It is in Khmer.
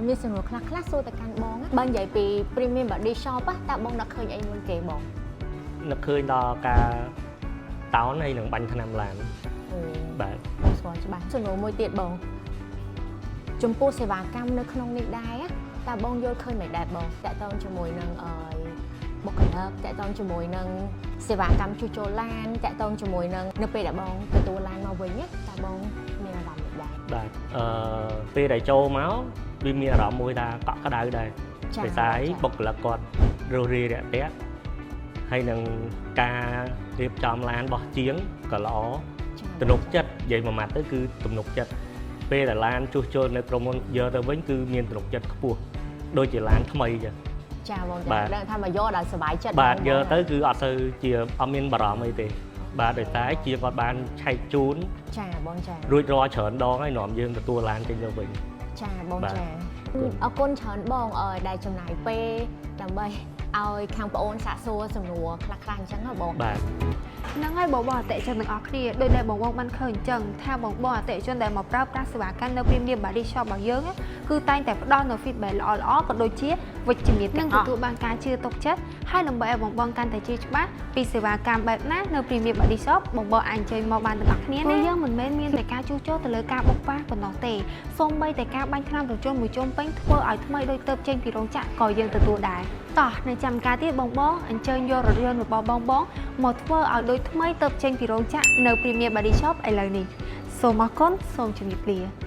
មានសំណួរខ្លះខ្លះសួរទៅកាន់បងណាបើនិយាយពី Premium Body Shop ណាតើបងនឹកឃើញអីមុនគេបង? នឹកឃើញដល់ការតោនហើយនឹងបាញ់ថ្នាំឡាន។ អូ បាទ។ បងស្គាល់ច្បាស់។សំណួរមួយទៀតបងចំពោះសេវាកម្មនៅក្នុងនេះដែរណាតើបងយល់ឃើញមិនដែរបងតាក់ទងជាមួយនឹងអឺបុគ្គលិកតាក់ទងជាមួយនឹងសេវាកម្មជួសជុលឡានតាក់ទងជាមួយនឹងនៅពេលដែលបងទទួលឡានមកវិញណាតើបងមានអារម្មណ៍មិនដែរ? បាទពេលដែលចូលមកវាមានអារម្មណ៍មួយថាកក់ក្ដៅដែរ ភាសាអីបុគ្គលិកគាត់រស់រាយរាក់ទាក់ហើយនឹងការរៀបចំឡានរបស់ជាងក៏ល្អ ទំនុកចិត្តនិយាយមួយម៉ាត់ទៅគឺទំនុកចិត្តពេលដែលឡានជួសជុលនៅក្រុមហ៊ុនយកទៅវិញគឺមានទំនុកចិត្តខ្ពស់ដូចជាឡានថ្មីចឹង។ ចាបង បាទ ចាដឹងថាមកយកដល់សប្បាយចិត្ត បាទ ហ្មង យកទៅគឺអត់សូវជាអត់មានបារម្ភអីទេបាទដោយសារជាងគាត់បានឆែកជូន ចាបងចា រួចរាល់ច្រើនដងហើយនាំយើងទទួលឡានចេញទៅវិញ។ ចាបង បាទ ចាអរគុណច្រើនបងអើយដែលចំណាយពេលដើម្បីឲ្យខាងប្អូនសាកសួរសំណួរខ្លះៗអញ្ចឹងណាបង។ បាទ។ ហ្នឹងហើយបងបងអតិថិជនទាំងអស់គ្នាដោយដែលបងបងបានឃើញអញ្ចឹងថាបងបងអតិថិជនដែលមកប្រើប្រាស់សេវាកម្មនៅ Premium Body Shop របស់យើងណាគឺតែងតែផ្ដល់នូវ feedback ល្អៗក៏ដូចជាវិជ្ជមានទាំងអស់ទទួលបានការជឿទុកចិត្តហើយដើម្បីឲ្យបងបងកាន់តែជឿច្បាស់ពីសេវាកម្មបែបណានៅ Premium Body Shop បងបងអាចអញ្ជើញមកបានទាំងអស់គ្នាណាយើងមិនមែនមានតែការជួសជុលទៅលើការបុកប៉ះប៉ុណ្ណោះទេសូម្បីតែការបាញ់ថ្នាំរថយន្តមួយជុំពេញធ្វើឲ្យថ្មីដូចទៅចេញពីរោងចក្រក៏យើងទទួលដែរតោះនៅចាំការទៀតបងបងអញ្ជើញយករថយន្តរបស់បងបងមកធ្វើឲ្យដូចថ្មីទៅចេញពីរោងចក្រនៅ Premium Body Shop ឥឡូវនេះសូមអរគុណសូមជម្រាបលា។